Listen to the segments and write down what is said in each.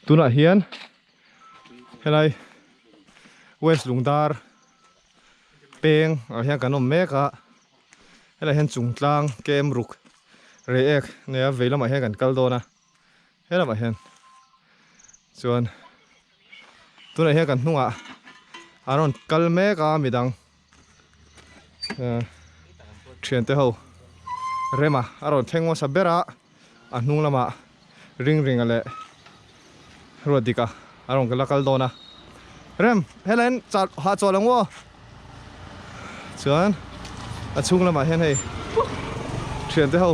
Tunah hian helai West Lungdar peng ah hian kan awm mek a, helai hian Chungtlang kem ruk Reiek nia vei lamah hian kan kal dawn a, he lamah hian chuan tunah hian kan hnungah an rawn kal mek a midang thiante ho rema a rawn thleng hmasa ber a a hnung lamah ring ringa leh ruat dika a rawn la kal dawn a rem helai hian chah hah chawlh ang u aw chuan a chhung lamah hian hei thiante ho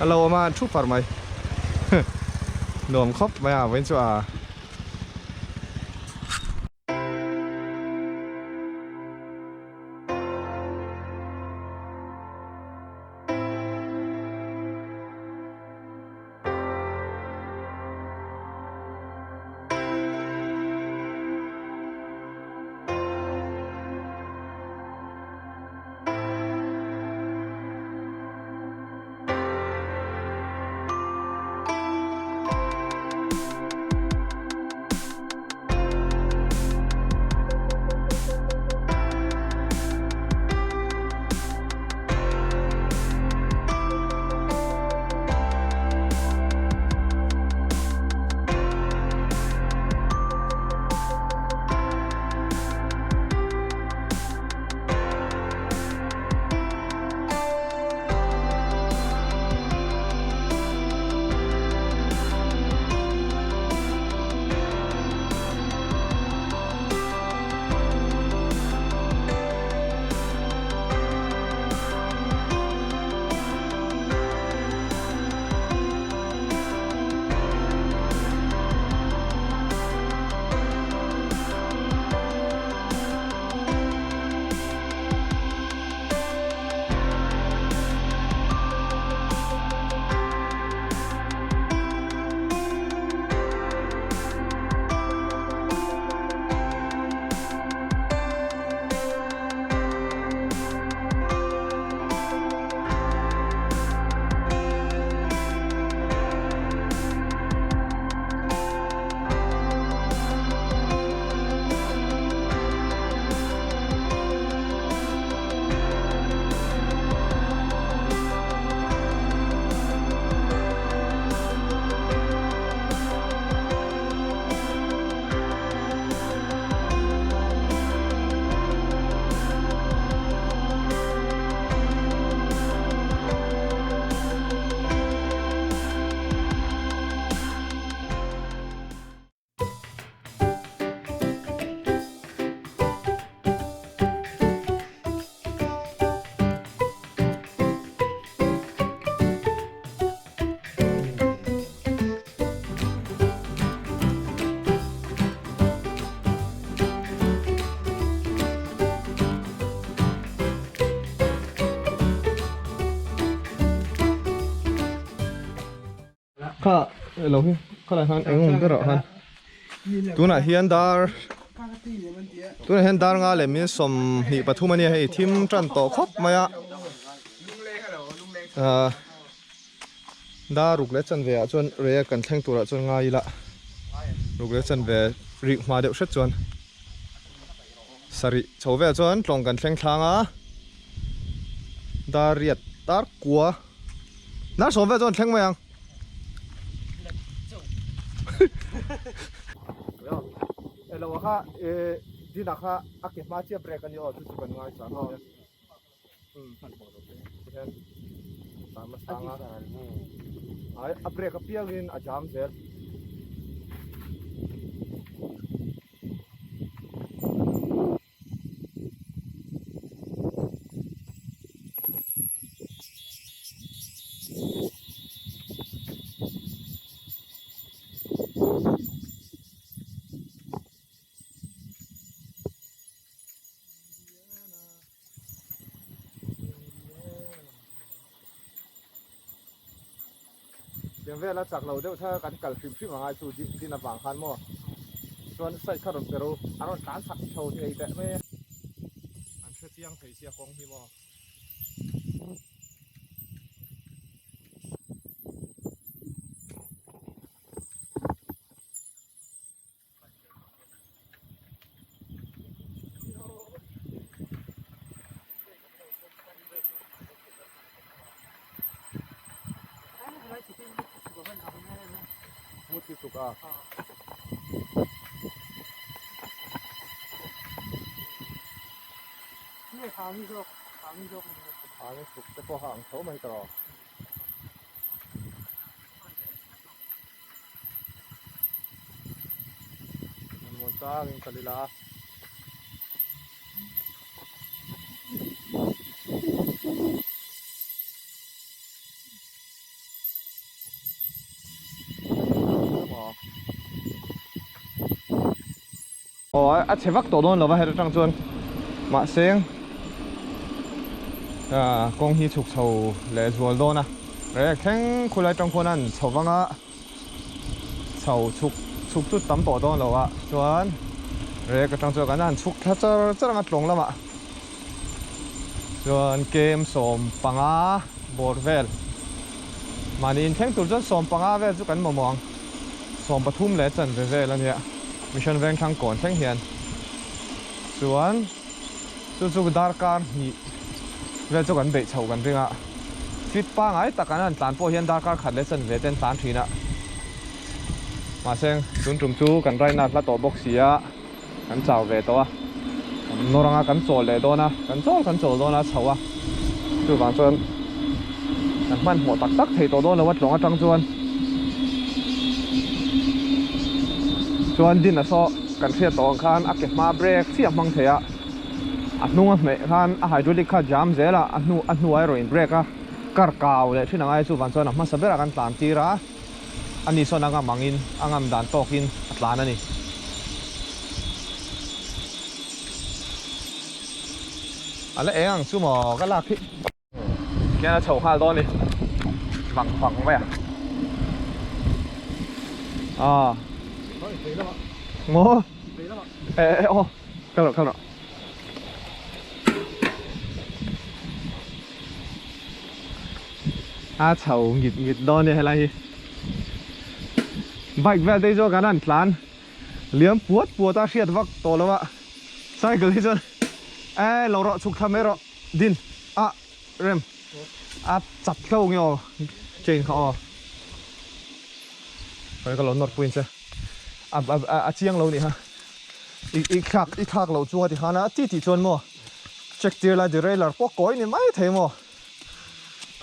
a lo awm a an thu far mai nuam khawp mai a vawiin chu a. Kha lo hi khalai khan eng awm berah khan tunah hian dar tunah hian dar nga leh min 23 ania hei thim tan tawh khawp mai a ah dar ruk leh chanve ah chuan rei a kan thleng turah chuan ngai ila ruk leh chanve rik hma deuh hret chuan sarih chho vel chuan tlawng kan thleng thlang a dar riat dar kua. Nar sawm vel chuan thleng mai ang. Elo kha e dina kha a ke hma chiah break ani aw chu chu kan ngai chang a. Hian tama sanga. Ai a break a piang in a jam zel. Tiang vela chak lo deuh kha kan kal hrim hrim angai chu din avang khan maw chuan side kha rawn pe ro a rawn tlan chak chho thei teh mai a an hre chiang thei sia kawng hi maw. Aw a chhe vak tawh dawn lo va heta tang chuan mahse ah kawng hi chhuk chho leh zual dawn a rek thleng khulai tang khuan a an chho vang a chho chhuk chhuk chu tam tawh dawn lo a chuan rek atang chuan kan han chhuk thla char char ang a tlawng lamah chuan kem 15 bawr vel mahni inthleng tur chuan 15 vel chu kan mamawh ang. 13 leh chanve vel a nia Mission Vengthlang kawn thleng hian chuan chu chu darkar hnih vel chu kan beih chhoh kan ring a fit pangai tak an han tlan pawh hian darkar khat leh chanve te an tlan thin a mahse tun tum chu kan raina hla tawh bawk si a kan chau ve tawh a kan nawr anga kan chawl leh dawn a kan chawl kan chawl dawn a chho a chuvang chuan kan hmanhmawh tak tak thei tawh dawn lo a tlawng atang chuan chuan din a saw kan hriat tawh ang khan a ke hma brake chiah hmang thei a a hnung a hmeh khan a hydraulic kha jam zel a a hnu a hnuai erawh in brake a kar kau leh thin angai chuvang chuan a hmasa berah kan tlan tir a. Ani sawn a ngam angin a ngam dan tawkin a tlan a ni. A la eng ang chu maw ka lak hi. Khian a chho nghal dawn a ni. Vang vang mai a. Aw. Maw. E e aw. Kal rawh kal rawh. A chho ngit ngit dawn nia helai hi bike vel te hi chuan kan han tlan liam puat puat a hriat vak tawh lo a cycle hi chuan e lo rawh chhuk thla mai rawh din a rem a chat hlo nge aw chain kha aw ka lo nawr pui ang che a a chiang lo nih kha i thlak i thlak loh chunga tikhan a ti tih chuan maw check tir la derailleur pawh kawi ni mai thei maw.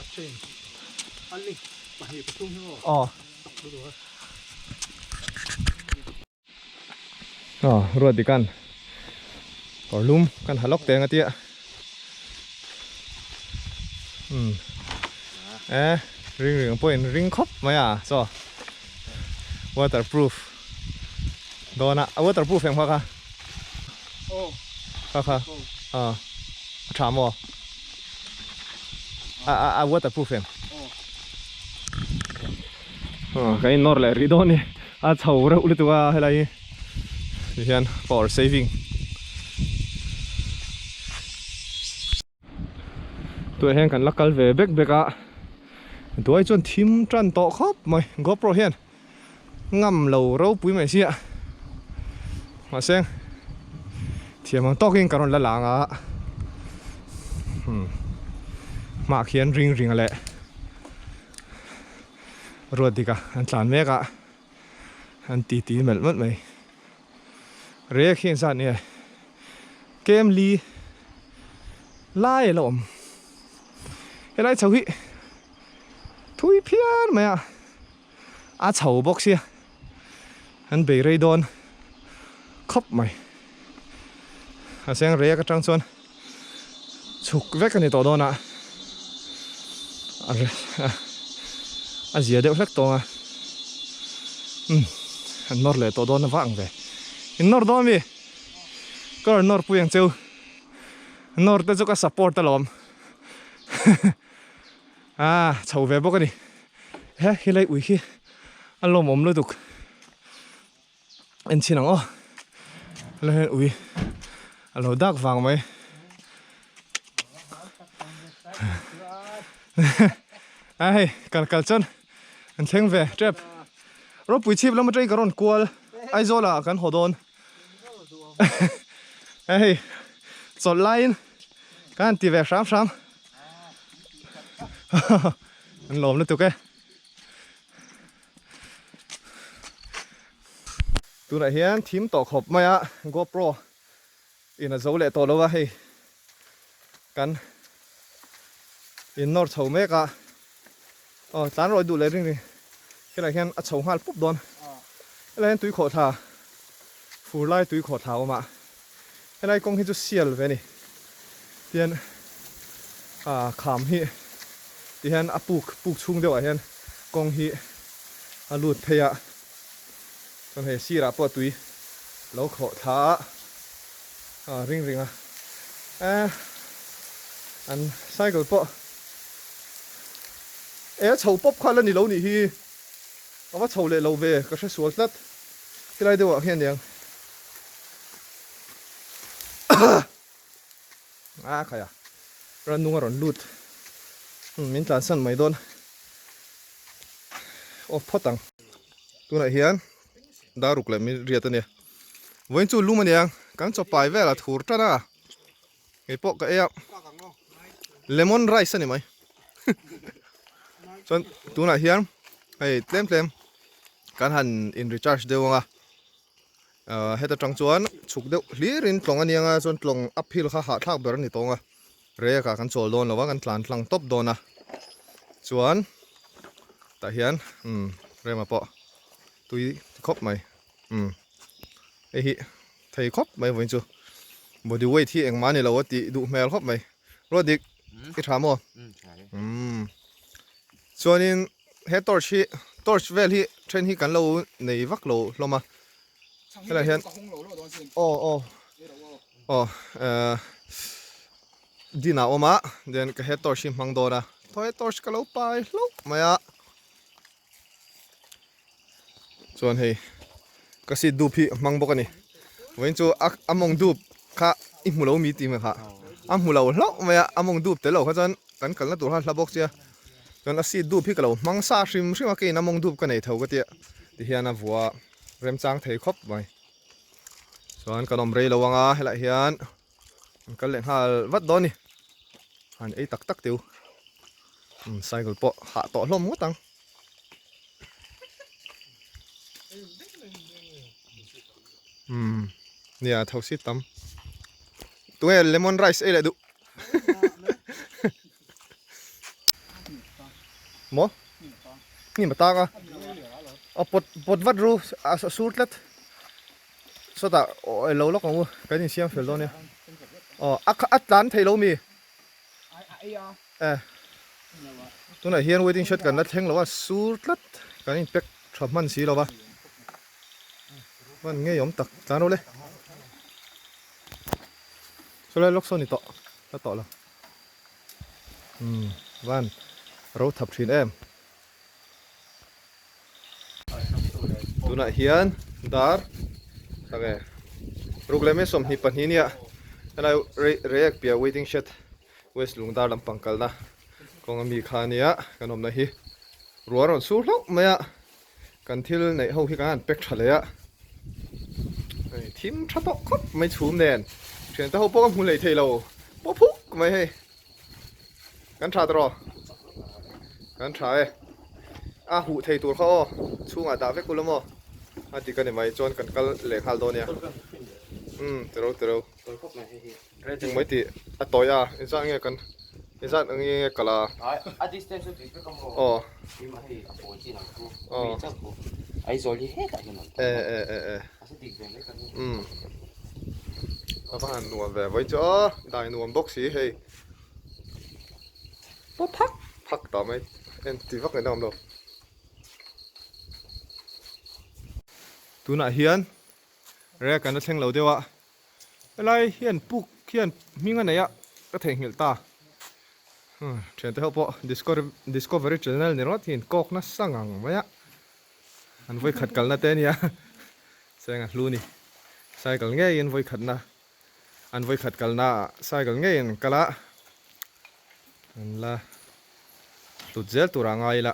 A chain a link pahnih pathum hi maw aw aw ruat dikan kawr lum kan ha lawk teng a tia umm e ring ring pawh in ring khawp mai a chaw waterproof dawn a waterproof eng hma kha kha kha a tha maw a a a waterproof em aw ka in nawr leh rih dawn ni a chho reuh lutuk a helai hi tihian power saving Tunah hian kan la kal ve bek bek a duai chuan thim tan tawh khawp mai GoPro hian ngam lo ropui mai sia mahse thiam ang tawkin ka rawn la lang a hmah khian ring ring leh ruat dik a an tlan mek a an ti ti melh melh mai rek hi engzat nge kem li lai a la awm helai chho hi thui phian mai a a chho bawk sia an bei rei dawn khawp mai a seng rek atang chuan chhuk vek a ni tawh dawn a a zia deuh hlek tawng a umm an nawr leh tawh dawn a vang ve in nawr dawn mi ka rawn nawr pui ang cheu nawr te chu ka support alawm a chho ve bawk a ni he helai ui hi a lawmawm lutuk. En chhin ang aw helai hian ui a lo dak vang mai a hei kal kal chuan an thleng ve tep ropui chhip lam atangin ka rawn kual Aizawl ah kan haw dawn a hei chawlh laiin ka han ti ve hram hram an lawm lutuk e. Tunah hian thim tawh khawp mai a, GoPro in a zo leh tawh lo a hei kan in nawr chho mek a, aw tlan rawih duh leh ring ring helaiah hian a chho nghal pup dawn, helaiah hian tui khawhthla fur lai tui khawhthla a awm a, helai kawng hi chu sial ve a ni tian ah kham hi ti hian a puk puk chhung deuh ah hian kawng hi a lut phei a. Chuan hei sirah pawh tui lo khawh thla a ring ring a eh an cycle pawh eh a chho pawp kha la ni lo nih hi a va chho leh lo ve ka hre sual tlat helai deuh ah hian aniang a khai a rannung a rawn lut min tlansan mai dawn off phawt ang. Tunah hian daruk leh mi riat a nia. Vawiin chu lum a nia, kan chaw pai vel a thur tan a, kei pawh ka ei a, lemon rice a ni mai. Chuan tunah hian hei tlem tlem kan han in recharge deuh ang a, ahh heta tang chuan chhuk deuh hlir in tlawng a nia ang a, chuan tlawng uphill kha hahthlak ber a ni tawng a, rek ah kan chawl dawn lo a, kan tlan tlang tawp dawn a, chuan tah hian umm rema pawh tui khawp mai umm hei hi thei khawp mai vawiin chu body weight hi engmah a ni lo a tih duh hmel khawp mai ruat dik i tha maw umm chuanin he torch hi torch vel hi then hi kan lo nei vak lo hlawm a helaiah hian aw aw aw ehh din ah awm a then ka he torch hi hmang dawn a thaw he torch ka lo pai hlauh mai a chuan hei ka seat dup hi hmang bawk a ni vawiin chu a a mawng dup kha i hmu lo mi tih mai kha a hmu lo hlauh mai a a mawng dup tel lo kha chuan kan kalna tur kha a hla bawk sia chuan a seat dup hi ka lo hmang sa hrim hrim a keiin a mawng dup ka nei tho ka tia tihian a vua remchang thei khawp mai chuan kan awm rei lo ang a helaiah hian an kal leh nghal vat dawn a ni an ei tak tak teu umm cycle pawh hah tawh hlawm ngawt ang umm nia tho si tam tunge lemon rice ei leh duh maw hnim a tang a a pawt pawt vat ru a sur tlat sawtah aw lo lawk ang u kan insiam fel dawn nia aw a a tlan thei lo mi eh tunah hian waiting shed kan la thleng lo a sur tlat kan in pack tha hman si lo va hman ngei awm tak tlan rawh le sawlai lawk sawn ni tawh la tawh lo. Umm van ro thap thin em. Tunah hian dar tak e ruk leh mai 22 nia helai Reiek piah waiting shed west Lungdar lampang kalna kawng ami kha ania kan awmna hi ruah rawn sur hlauh mai a kan thil neih ho hi kan han pack tha leh a hei thim tha tawh khawp mai chhum nen thiante ho pawh ka hmu hlei thei lo pawh phuk mai hei kan tha tawh kan tha e a huh thei tur kha aw chhungah dah vek ula maw a dik a ni mai chuan kan kal leh nghal dawn nia umm tiro tiro eng mai tih a tawi a engzat nge kan engzat ang nge kal a a distance chu tih vek a maw aw ih hei a pawl chin ang chu aw mi chauh chu Aizawl hi hetah hian awm e e e e a se dik ve mai kan umm a va han nuam ve vawi chu aw dai nuam bawk si hei paw phak phak tah mai en ti vak ngaihna awm lo tunah hian rek kan la thleng lo deuh a. Helai hian puk hian hming a nei a, ka theihnghilh ta. Thiante ho pawh Discovery Channel ni rawt hi in kawk nasa ngang mai a. An vawikhat kalna te ania Seng a hlu ni. Cycle ngeiin vawikhatna an vawikhat kalna ah cycle ngeiin an kal a. An la hlut zel turah ngai ila.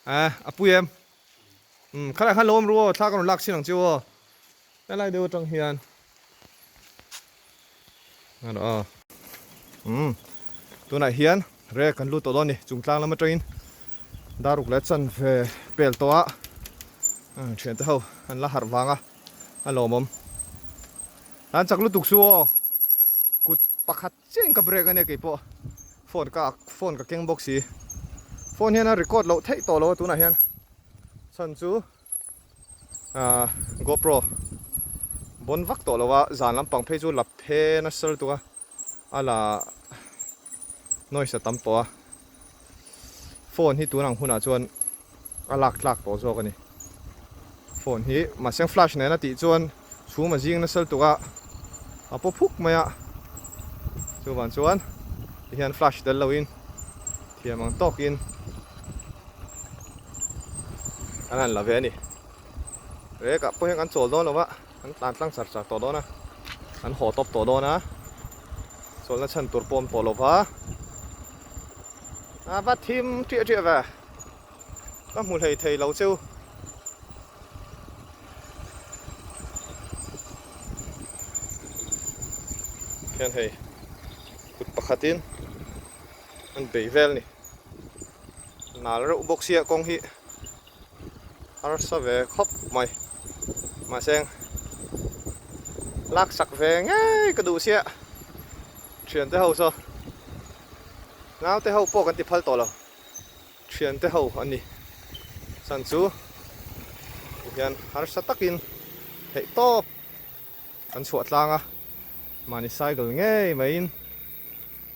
A a pui em? Umm khalai khan lo awm ru aw, thla ka rawn lak chin ang chiu aw. Helai deuh atang hian a umm tunah hian rek kan lut tawh dawn a ni chung tlang lam atangin daruk leh chanve pel tawh a Thiante ho an la harh vang a, a lawmawm. An chak lutuk chu aw, kut pakhat chiah in ka break a nia keipawh phone ka phone ka keng bawk si. Phone hian a record loh theih tawh lo a tunah hian chhan chu ahh GoPro bawn vak tawh lo a, zan lampang phei chu la phe nasa lutuk a, a la noise a tam tawh a. Phone hi tunang hunah chuan a lak tlak tawh zawk a ni. Phone hi mahse flash nen a tih chuan chhum a zing nasa lutuk a, a paw phuk mai a. Chuvang chuan tihian flash tel loin thiam ang tawkin an han la ve a ni. Rekah pawh hian kan chawl dawn lo va, an tlan tlang char char tawh dawn a, an haw tawp tawh dawn a, chawlhna chhan tur pawh a awm tawh lo va. A va thim ṭiah ṭiah ve. Ka hmu hlei thei lo cheu. Khian hei kut pakhatin an bei vel ni. Nal reuh bawk sia kawng hi harsa ve khawp mai. Mahse laksak ve ngei ka duh sia. Thiante ho saw naute ho pawh kan ti phal tawh lo thiante ho an ni chhan chu tihian harsa takin theih tawp an chhuah tlang a mahni cycle ngei maiin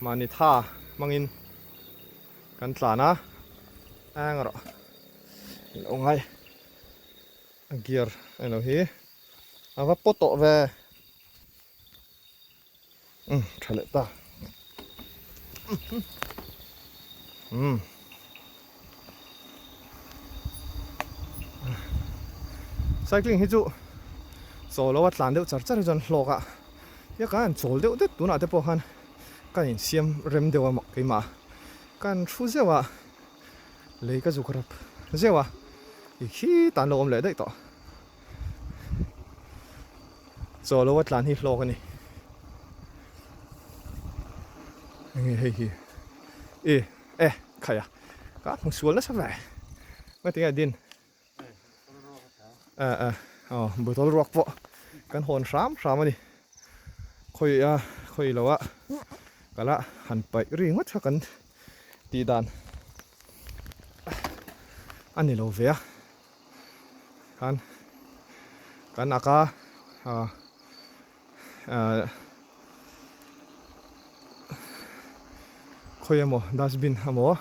mahni tha hmangin kan tlan a eng erawh lo ngai a gear eng lo hi a va paw tawh ve. Um tha leh ta. Um. Cycling hi chu chawl lo a tlan deuh char char hi chuan hlawk a ia kan han chawl deuh det tunah te pawh khan ka insiam rem deuh a keimah kan thu zeuh a lei ka zuk rap zeuh a i khi tan lo awm leh daih tawh. Chaw lo a tlan hi hlawk a ni. Enge hei hi? E, e, khai a. Ka hmu sual nasa ve. Nga tinge din? E, e, oh, bottle ruak pawh kan hawn hram hram a ni. Khawi a, khawi lo a kala han paih ri ngawt kha kan tih dan a ni lo ve a. Khan kan ak a ah ah khawi emaw dustbin emaw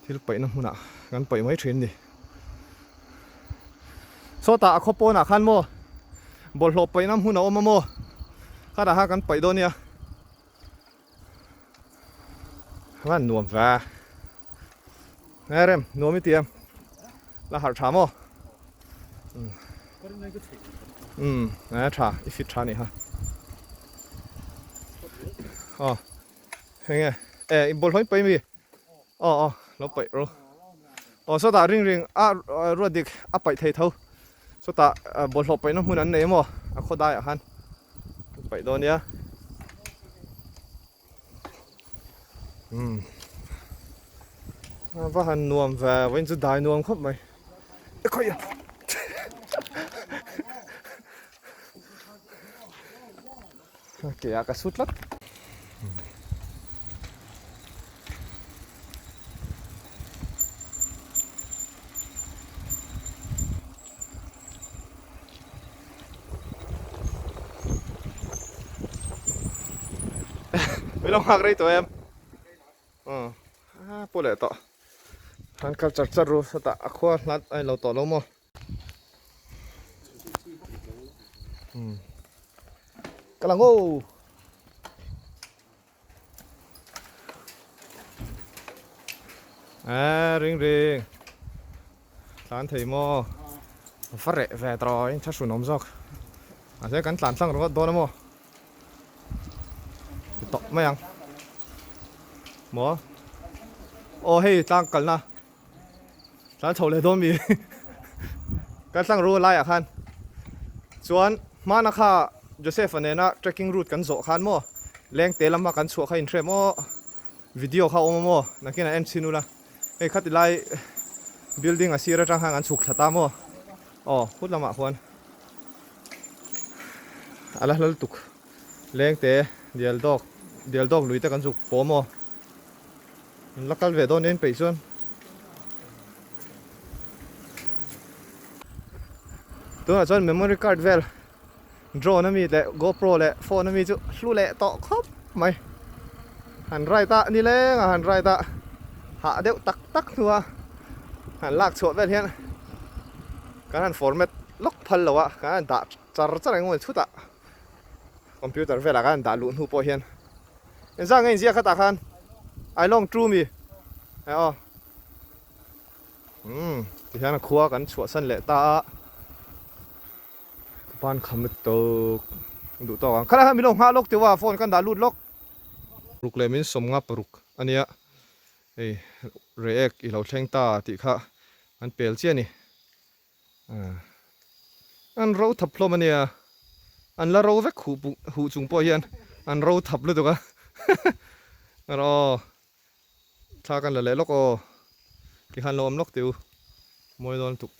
thil paihna hmunah kan paih mai thin a ni. Sawtah a khaw pawnah khan maw bawlhhlawh paihna hmun a awm a maw khatah khan kan paih dawn nia. Van nuam ve. Nge rem nuam i ti em? La harh tha maw? Um nge tha i fit tha ni ha. Aw hei nge e i bawlhhlawh in paih mi? Aw aw lo paih ro. Aw sawtah ring ring a ruat dik a paih thei tho. Sawtah bawlhhlawh paihna hmun an nei maw a khaw daiah khan. Paih dawn nia. Umm. A va han nuam ve, vawiin chu dai nuam khawp mai. E khawi a. Ke ah ka su tlat. Min lo nghak rei tawh em? Aw pawh leh tawh. Han kal char char ru sawtah a khua hlat a inlo tawh lo maw? Ka lang aw. A ring ring tlan thei maw va reh ve tawh in tha hrun awm zawk mahse kan tlan tlang ringawt dawn a maw ti tawh mai ang maw aw hei tlang kalna tlan chho leh dawn mi kan tlang ru laiah khan chuan hmana kha Joseph-a nena trekking route kan zawh khan maw lengte lama kan chhuah kha inhre maw video kha a awm a maw nakin a en chhin ula hei khati lai building a sir atang khan kan chhuk thla ta maw. Aw hut lamah khuan a la hla lutuk lengte dial dawk dial dawk lui te kan zuk pawm aw an la kal ve dawn nen peih chuan tunah chuan memory card vel drone ami leh gopro leh phone ami chu hlu leh tawh khawp mai han ride a nileng a han ride a hah deuh tak tak hnua han lak chhuah vel hian kan han format lawk phal lo a kan han dah char char eng emaw chhutah computer velah kan han dah luh hnu pawh hian engzah nge inziak khatah khan I long true mi eh aw. Umm tihian a khua kan chhuahsan leh ta a ban kham lutuk duh tawk ang khalai khan min lo nghah lawk teuh a phone kan dah lut lawk ruk leh min sawm nga paruk ania hei react i lo thleng ta tih kha an pel chiah a ni an ro thap hlawm ania an la ro vek huh huh chung pawh hian an ro thap lutuk a aw. Thla kan la leh lawk aw, tikhan lo awm lawk teh u, mawi dawn lutuk.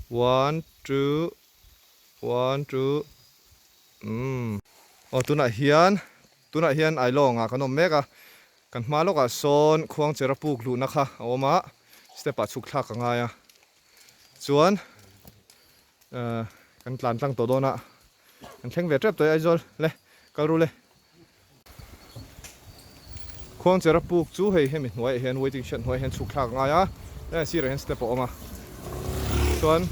One two, one two, umm. Aw tunah hian, tunah hian Ailawng ah kan awm mek a, kan hma lawkah sawn Khuangchera puk luhna kha a awm a, step ah chhuk thlak a ngai a, chuan kan tlan tlang tawh dawn a, kan thleng ve tep tawh e Aizawl le, kal ru le. Khuangchera puk chu hei hemi hnuaiah hian waiting shed hnuaiah hian chhuk thlak a ngai a, heng sirah hian step a awm a, chuan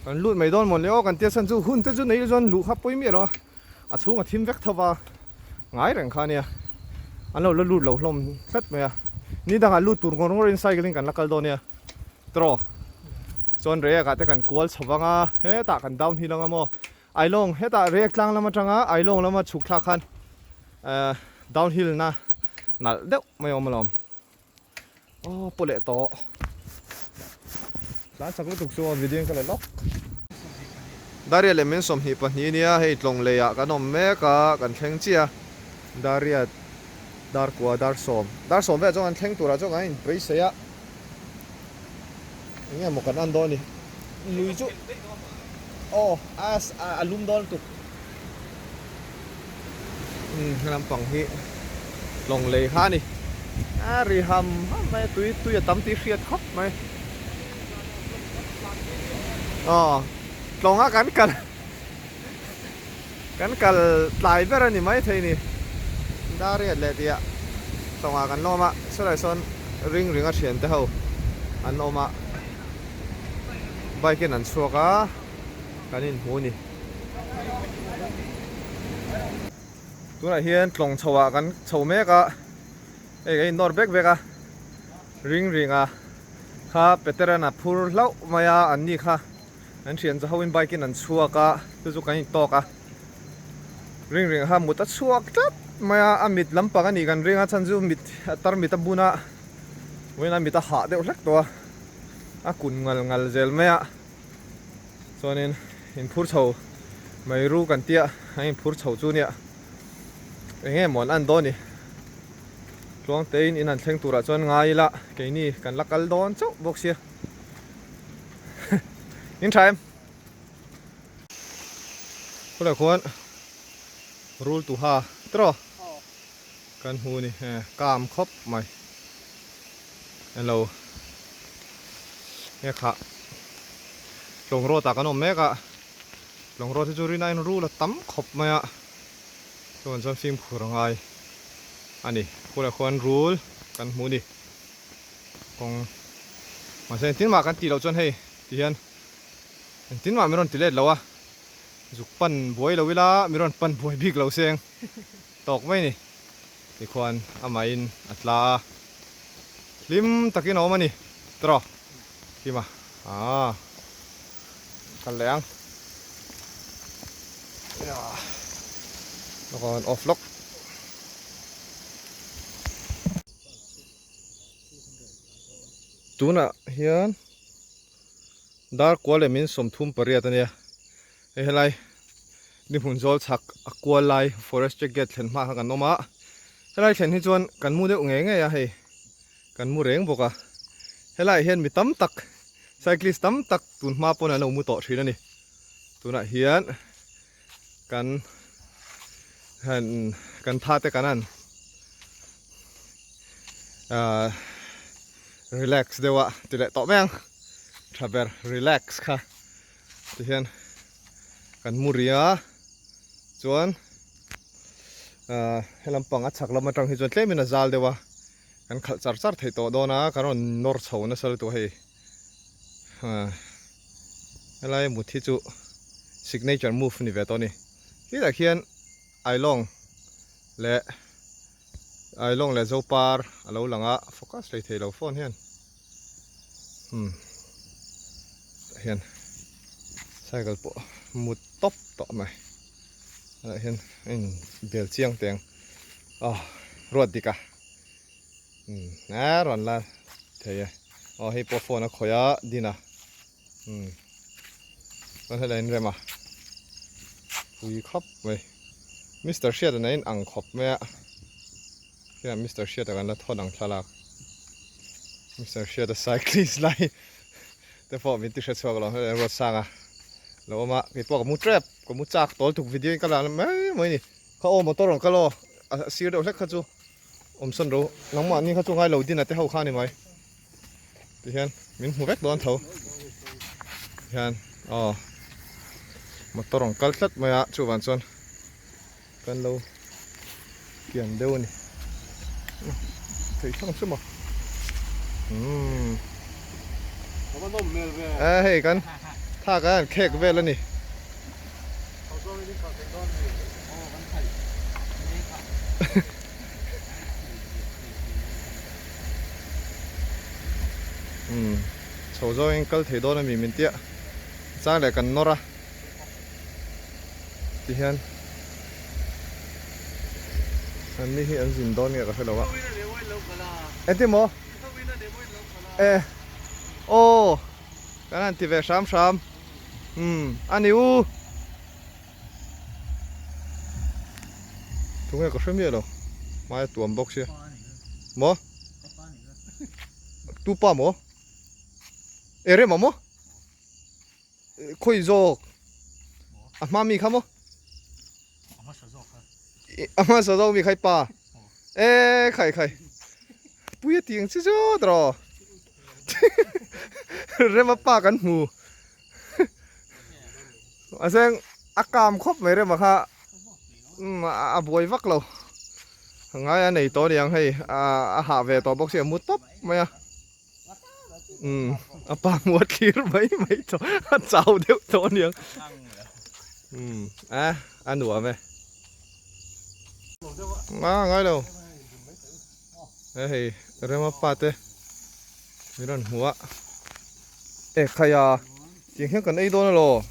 kan lut mai dawn mawn le aw kan tia chhan chu hun te chu nei chuan luh kha pawi miah lo a, a chhung a thim vek tho va ngai reng kha ania, an lo la lut lo hlawm tlat mai a, ni dangah lut tur ngawr ngawr in cycle in kan la kal dawn nia tiraw chuan reiek ah te kan kual chho vang a hetah kan downhill anga maw. Ailawng, hetah Reiek tlang lam atanga Ailawng lama chhuk thlak khan downhill na nalh deuh mai a awm alawm. Aw paw leh tawh. Tlan chak lutuk chu aw video in ka la lawk. Daria leh min 22 nia hei tlawng leiah kan awm mek a, kan thleng chiah a. Daria dar kua dar sawm, dar sawm velah chuan kan thleng turah chuan kan inbeisei a. Enge maw kan an dawn ni lui chu aw a a lum dawn lutuk umm he lampang hi lawng lei kha a ni a ri ham ham mai a tui tui a tam tih hriat khawp mai aw tlawnga kan kal kan kal tlai ber a ni maithei ni dar riat leh tih ah tawngah kan lawm a sawlai sawn ring ring a thian te ho an awm a bike in an chhuak a kan inhmu a ni tunah hian tlawng chho ah kan chho mek a hei kan innawr vek vek a ring ring a kha Peteran a phur hlauh mai a an ni kha. An thian chu hoin bike in an chhuak a, chu chu kan intawk a. Ring ring kha mut a chhuak tlat mai a, a mit lampang a nih kan ring a, chhan chu mit a tar mit a bun a, vawiin a mit a hah deuh hlek tawh a, a kun ngal ngal zel mai a. Chuanin inphur chho mai ru kan tia, an inphur chho chu nia eng nge maw an an dawn ni. Tluangtein in an thleng turah chuan ngai ila keini kan la kal dawn chauh bawk sia. In tha em? Khulai khuan rul tuha tiraw kan hmu ni kam khawp mai elo nge kha tlawng rawt ah kan awm mek a tlawng rawt hi chu rin aiin rul a tam khawp mai a chuan chuan fimkhur a ngai a ni khulai khuan rul kan hmu ni. Kawng mahse engtin mah kan tih loh chuan hei ti hian engtin mah min rawn ti let lo a, zuk pan buai lo ila min rawn pan buai bik lo seng tawk mai ni tikhuan amahin a tla a, hlim takin a awm a ni tiraw Kima aaa kal leh ang lawk off lawk. Tunah hian dar kual leh min 38 a nia hei helai ni hmun zawl chhak a kual lai forest check gate thlen hma kha kan awm a helai thlen hi chuan kan mu deuh ngei ngei a hei kan mu reng bawk a helaiah hian mi tam tak. Cyclist tam tak tun hma pawn an lo mu tawh thin a ni. Tunah hian kan han kan tha te kan han ahh relax deuh a ti leh tawh mai ang tha ber relax kha ti hian kan mu ri a chuan ahh helam pang a chhak lam atang hi chuan tlem in a zal deuh a kan khalh char char theih tawh dawn a kan rawn nawr chho nasa lutuk a hei ahh helai mut hi chu signature move a ni ve tawh a ni hetah khian Ailawng leh Ailawng leh Zopar a lo lang a focus hlei thei lo phone hian umm tah hian cycle pawh mut tawp tawh mai tah hian a in bel chiang teng aw ruat dik a umm a rawn la thei e aw hei pawh phone a khawih a din a umm chuan helai in rem a pui khawp mai Mister Hriata nen in ang khawp mai a khian Mister Hriata kan la thawn ang thlalak Mister Hriata cyclist lai te pawh min ti hre chhuak lo helai ruat sang a lo awm a kei pawh ka mu tep ka mu chak tawl tuk video in ka la mai mai a ni kha aw motor rawn kal aw a sir deuh hlek kha chu awm sawn ro nangmahni kha chu ngai lo din a te ho kha a ni mai. Tihian min hmu vek dawn tho hian aw motor rawn kal tlat mai a chuvang chuan kan lo kian deuh a ni thei thang chu maw umm e hei kan thak a khek vel a ni. Umm chho zawngin kal thei dawn a mi min tia chang leh kan nawr a ti hian an ni hi an zin dawn nge ka hre lo a engtin maw e aw kan han ti ve hram hram umm a ni u. Tunge ka hre miah lo hmaia tuam bawk sia maw tu pa maw e rem ang maw khawi zawk a hma mi kha maw a hmasa zawk mi kha i pa e khai khai pui a tih ang chi zawt rawh rema pa kan hmu. Mahse a kam khawp mai rema kha umm a buai vak lo ngai a nei tawh aniang hei a hah ve tawh bawk sia a mu tawp mai a umm a pa hmu a thlir mai mai tawh a chau deuh tawh aniang umm a a nuam e a ngai lo hei rema pa te. Min rawn hmu a, e khai a, tiang hian kan ei dawn elaw,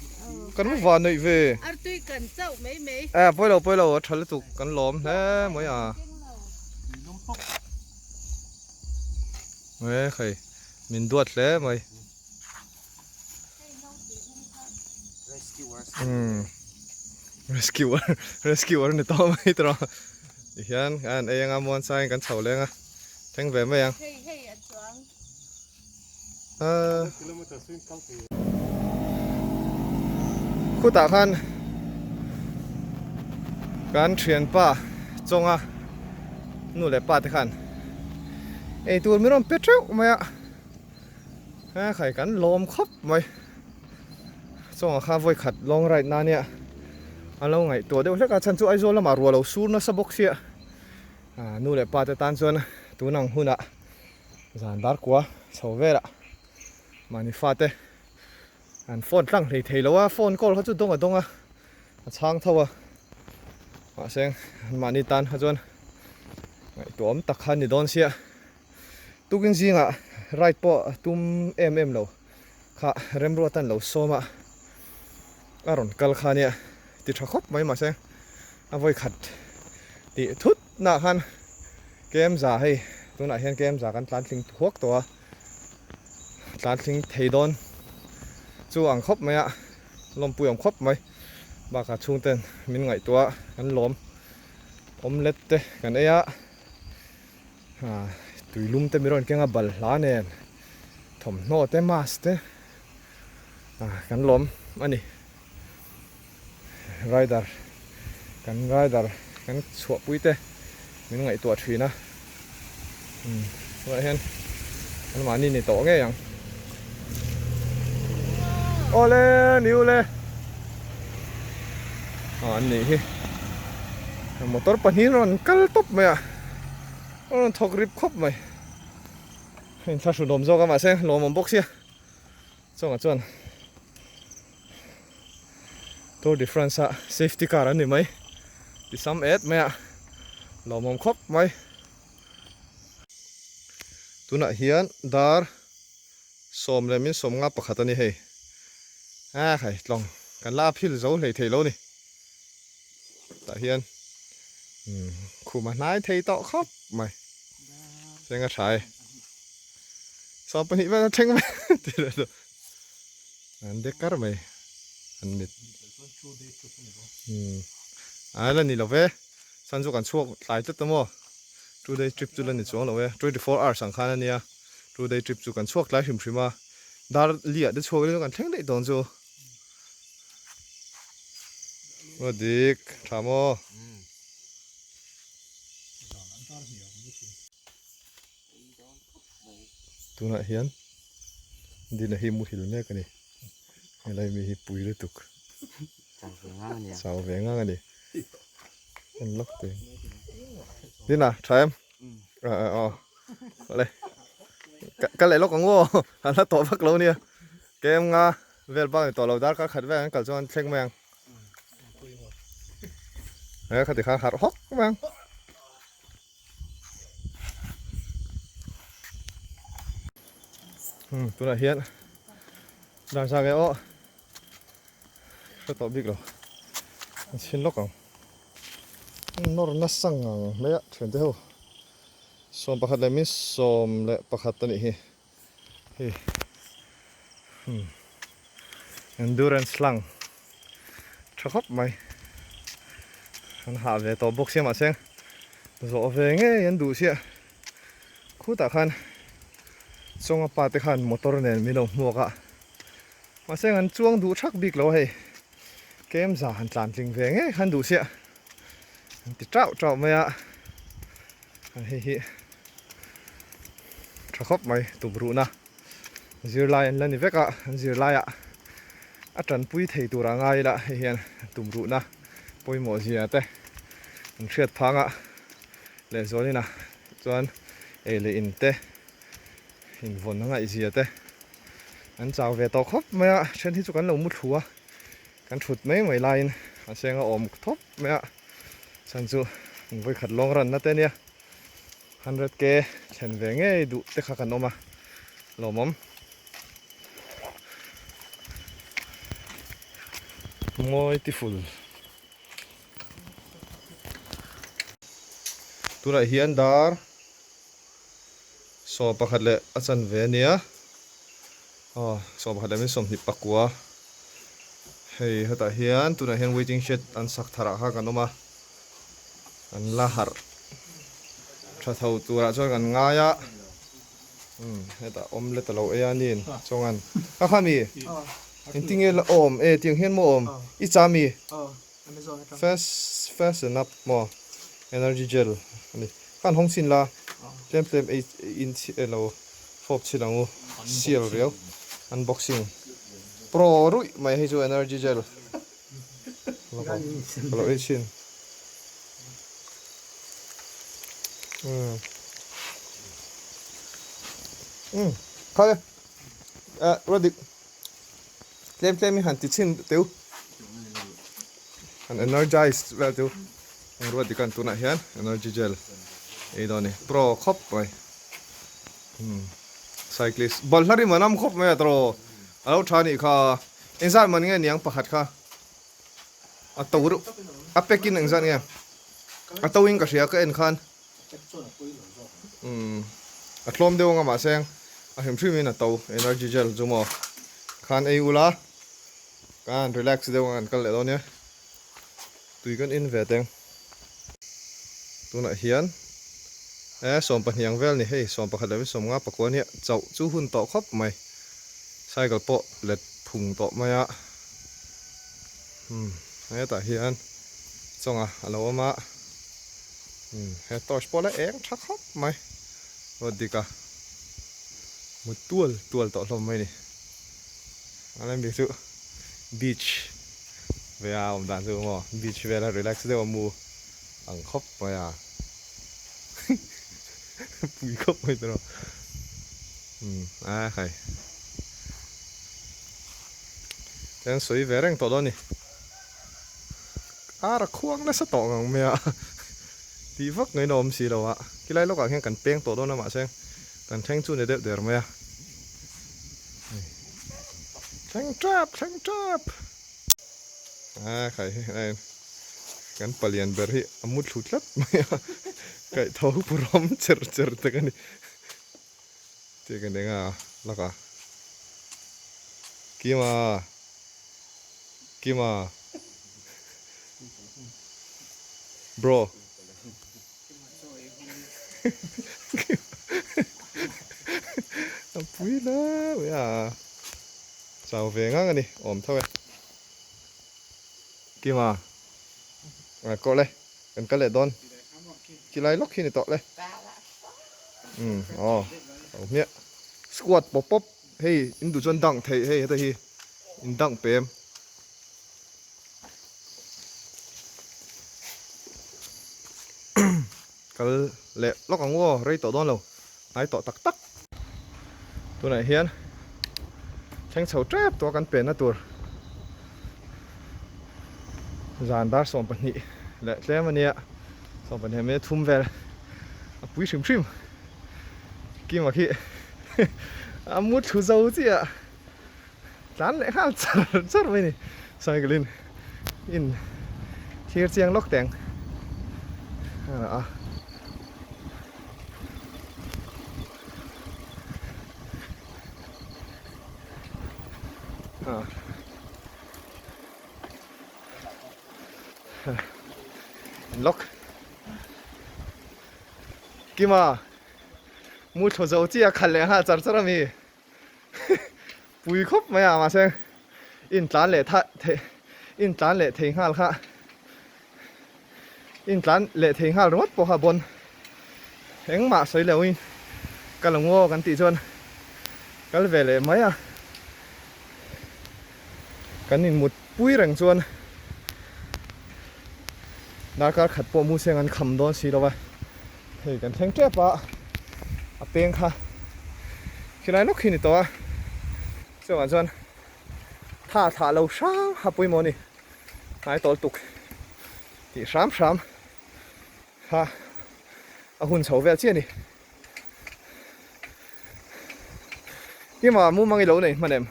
kan va van neih ve. Artui kan chauh mai mai. E pawi lo pawi lo a tha lutuk kan lawm hle mai a. E khai min duat hle mai. Umm rescuer rescuer ni tawh mai tawh tihian kan ei anga muan sangin kan chho leng a thleng ve mai ang. Ahh khutah khan kan thianpa chawnga nu leh pa te khan eitur min rawn pe teuh mai a. He khai kan lawm khawp mai chungah kha vawi khat long ride na nia a lo ngaihtuah deuh hlek a chhan chu Aizawl lamah ruah lo sur nasa bawk sia ah nu leh pa te tan chuan tun ang hunah zan dar kua chho velah mahni fate an phone tlang hlei thei lo a phone call kha chu dawng a dawng a a chhang tho a mahse mahni tan kha chuan ngaihtuah awm tak kha a ni dawn sia. Tukin zingah ride pawh a tum em em lo kha remruat an lo sawm a, a rawn kal kha ania ti tha khawp mai mahse a vawi khat tih thut nah khan kemza hei tunah hian kemza kan tlan tling thuak tawh a, tlan tling thei dawn chu ang khawp mai a, lawmpui awm khawp mai bakah chhungten min ngaihtuah a kan lawm omelette te kan ei a. Tuilum te mi rawn keng a balhla nen thawmhnaw te mask te. Kan lawm a ni. Rider kan rider kan chhuahpui te min ngaihtuah thin a. Tunah hian an mahni ni tawh ngei ang. Awle ni ule. Aw an nih hi. Motor pahnih rawn kal tawp mai a. A rawn thawk rip khawp mai. A inthlahrunawm zawk a mahse lawmawm bawk sia. Chungah chuan Tour de France a safety car an ni mai ti sam et mai a lawmawm khawp mai. Tunah hian dar 11:51 a ni hei. A khai tlawng kan la phil zo hlei thei lo ni. Tah hian khum a hnai thei tawh khawp mai. Senga tha e. 12 vel a thleng mai ti leh chu an dek kar mai an mit a la ni lo ve chhan chu kan chhuak tlai tlat ta maw two day trip chu la ni chuang lo e 24 hours ang khan a nia two day trip chu kan chhuak tlai hrim hrim a dar liah te chhuak ila kan thleng daih dawn chu aw dik tha maw. Tunah hian Dina hi muhil mek a ni. Helai mi hi pui lutuk. Chau ve ngang a ni. En lawk te. Dina, tha em? Ờ ờ ờ. Awle. Ka leh lawk ang aw. An la tawh vak lo nia. Kem nga vel bak ni tawh lo darkar khat vel an kal chuan thleng mai ang. He khati khan harh hawk mai ang. Tunah hian dar zak e aw hre tawh bik lo an chhin lawk ang nawr nasa ngang mai a thiante ho 11:11 a nih hi hei endurance hlang tha khawp mai an hah ve tawh bawk sia mahse zawh ve ngei an duh chiah khutah khan chawnga pa te khan motor nen min lo hmuak a mahse an chuang duh thak bik lo a hei kem za han tlan tling ve ngei khan duh chiah an ti tauh tauh mai a hei hi tha khawp mai tumruhna zirlai an la ni vek a an zirlaiah a tanpui thei tur a ngai ila hei hian tumruhna pawimawh zia te an hriat phang a lehzualin a chuan ei leh in te invawn a ngaih zia te an chau ve tawh khawp mai a then hi chu kan lo mu thlu a kan thut mai mai laiin a cheng a awm thawp mai a chhan chu an vawikhat lawng ranna te ania. 100k thlen ve ngei duh te kha kan awm a lawmawm mawi tiful tunah hian dar 11 leh a chanve a nia aw 11 leh min 29 hei hetah hian tunah hian waiting shed an sak tharah kha kan awm a. An la harh tha tho turah chuan kan ngai a umm hetah omelette a lo ei a nin chuan ka kha mi engtin nge la awm e tiang hian maw awm i cha mi fast fasten up maw energy gel a ni khan hawng chhin la tlem tlem ei in elo fawp chhin ang u sial riau unboxing pro ruih mai hei chu energy gel. Ka lo ei thin. Umm. Umm. Kha le. Eh, Radik. Tlem tlem hi han ti chhin teu. Han energize vel teu. Ang Ruat dikan tunah hian energy gel ei dawn ni. Pro khawp mai. Umm. Cyclist. Balhla rim an am khawp mai a tawh. A lo tha nih kha. Engzat man nge niang pakhat kha? A to reuh a pack in engzat nge? A to in ka hria ka en khan umm a tlawm deuh anga mahse a hrim hrim in a to energy gel chu maw khan ei ula kan relax deuh anga kan kal leh dawn nia tui kan in ve teng tunah hian e 12 ang vel ni hei 11 leh 54 nia chauh chu hun tawh khawp mai cycle pawh let. phung tawh mai a umm hetah hian chawnga a lo awm a umm he torch pawh la eng tha khawp mai ruat dik a mut tual tual tawh hlawm mai a ni a lem bik chu beach ve a awm dan chu maw beach vela relax deuh a mu ang khawp mai a pui khawp mai tawh umm a khai Chuan sawi ve reng tawh dawn a ni. Ar a khuang nasa tawh ngang mai a, tih vak ngaih na awm si lo a. Khilai lawkah khian kan peng tawh dawn a mahse kan thleng chu ni deuh der mai a. Thleng tap thleng tap a khai hi a kan palian ber hi a mu thlu tlat mai a kaih tho purawm cher cher tak a ni. Tih kan eng a lak a Kima Kima Bro A pui la mai a Chau ve ngang a ni awm tho e Kima A kawh le kan kal leh dawn Khilai lawk hi ni tawh le. Umm aw lo hmiah squat pawp pawp hei in duh chuan dunk theih hei heta hi in dunk pem. Kal leh lawk ang u aw rei tawh dawn lo hnai tawh tak tak. Tunah hian thleng chho tep tawh a kan penna tur zan dar 12 leh tlem ania 12 minute thum vel a pui hrim hrim Kima khi a mu thlu zo chiah tlan leh nghal char char mai a ni cycle in in thlir chiang lawk teng a. Lock Kima mu thaw zo chi a khalh leh nghal char char a mi pui khawp mai a mahse in tlan leh tha thei in tlan leh thei nghal kha in tlan leh thei nghal ringawt pawh kha bawn engmah sawi lo in ka lo ngaw kan tih chuan kal ve leh mai a kan in mut pui reng chuan darkar khat pawh mu seng an kham dawn si lo a hei kan thleng tep a a peng kha khilai lawk hi ni tawh a chuvang chuan tha thlah lo hrang a pawimawh a ni. Hnai tawl tuk tih hram hram kha a hun chho vel chiah a ni. Kima mumang i lo nei hman em?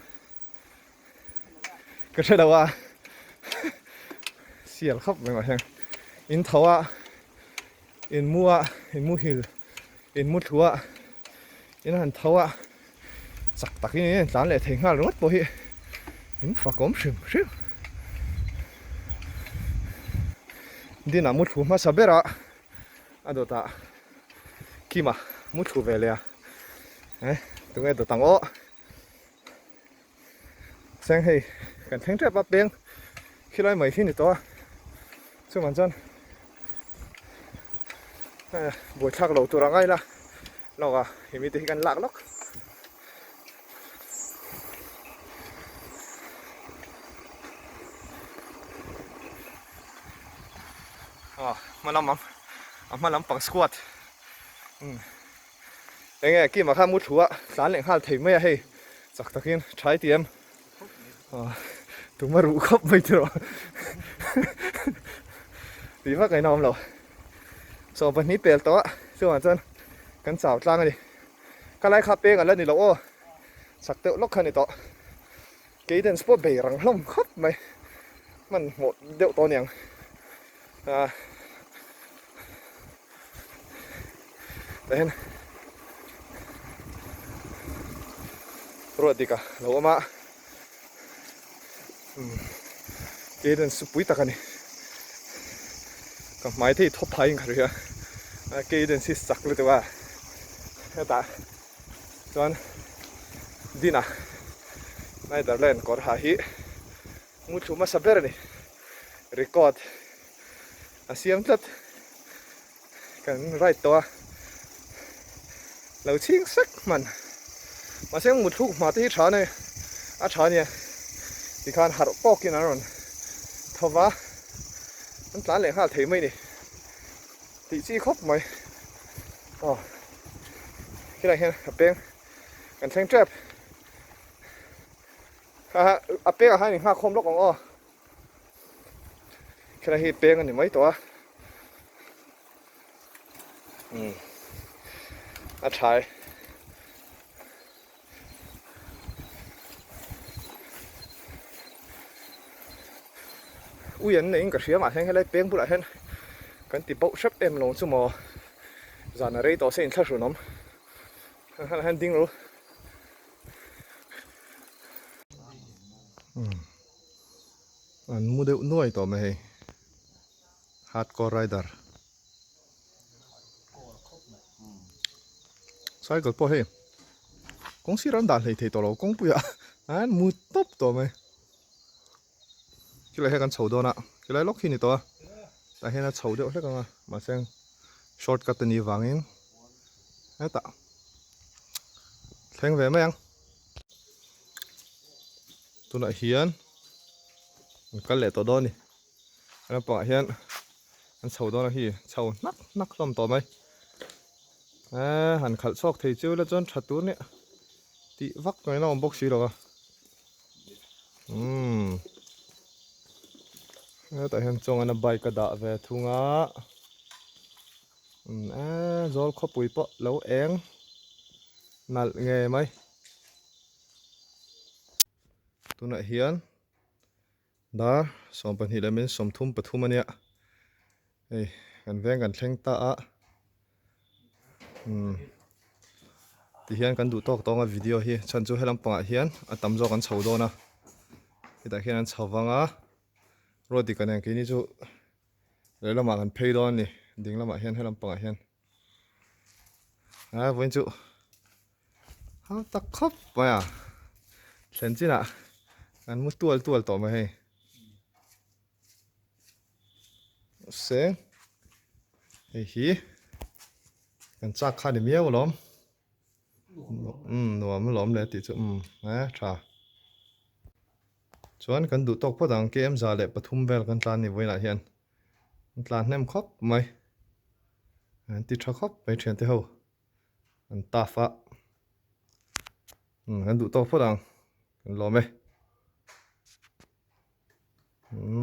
Ka hre lo a sial khawp mai mah hian in tho a in mu a in muhil in mu thlu a in han tho a. Chak takin in tlan leh thei nghal ringawt pawh hi in fakawm hrim hrim. Dinah mu thlu hmasa ber a, a dawtah Kima mu thlu ve leh a, eh tunge dawt ang aw. Seng hei kan thleng tep a peng khilai mai hi ni tawh a, chuvang chuan buaithlak lo tur a ngai la lawk a hemi te hi kan lak lawk. Aw hma lam ang a hma lampang squat umm. Enge Kima kha mu thlu a tlan leh nghal thei mai a hei chak takin thai ti em tuma ruh khawp mai tiraw tih vak ain a awm lo 12 pel tawh a chuvang chuan kan chau tlang a ni ka lai kha peng a la ni lo aw chak deuh lawk kha a ni tawh cadence pawh bei rang hlawm khawp mai hmanhmawh deuh tawh a niang ah. Tah hian ruah dik a lo awm a umm cadence chu pui tak a ni ka hmai te hi thawp phai in ka ria a cadence hi chak lutuk a hetah chuan dinah. Netherland kawr ha hi muthlu hmasa ber a ni. Record a siam tlat. Kan ride tawh a, lo chhing sek hman. Mahse muthluk hma te hi tha ania, a tha ania. Tikhan harh pawkin an rawn tho va, an tlan leh nghal thei mai a ni. Tih chi khawp mai. Aw, khilaiah hian a peng kan thleng tep. A pengah khan in nghak khawm lawk ang aw. Khilai hi peng a ni mai tawh a. Umm a tha e. Ui an neiin ka hria mahse helai peng bulah hian kan ti bauh hrep em lo chu maw zan a rei tawh se inthlahrun awm. Helai hian ding ru. An mu deuh nuai tawh mai hei hardcore rider cycle pawh hei kawng sir an dah hlei thei tawh lo kawngpui ah an mu tawp tawh mai chulai hian kan chho dawn a chulai lawk hi a ni tawh a tah hian a chho deuh hlek ang a mahse short cut a nih vangin hetah thleng ve mai ang. Tunah hian an kal leh tawh dawn a ni. A lampangah hian an chho dawn a hi chho hnak hnak hlawm tawh mai. Eee han khalh chhuak thei chu la chuan tha tur nia tih vak ngaihna awm bawk si lo a. Umm hetah hian chuan a bike a dah ve thung a. Umm eee zawl khawpui pawh lo eng nalh ngei mai. Tunah hian dar 22 leh min 33 a nia hei kan veng kan thleng ta a umm tihian kan duh tawk tawng a video hi chhan chu helam pangah hian a tam zawk an chho dawn a hetah hian an chho vang a road dik a nen keini chu lehlamah kan phei dawn a ni ding lamah hian helam pangah hian. A vawiin chu hau tak khawp mai a thlen chinah an mu tual tual tawh mai hei se hei hi kan chak kha ni miau alawm um nuam alawm le tih chu um e tha chuan kan duh tawk phawt ang km 103 vel kan tlan ni vawiinah hian. An tlan hnem khawp mai. An ti tha khawp mai thiante ho. An tough a. Umm an duh tawk phawt ang. Kan lawm e. Umm.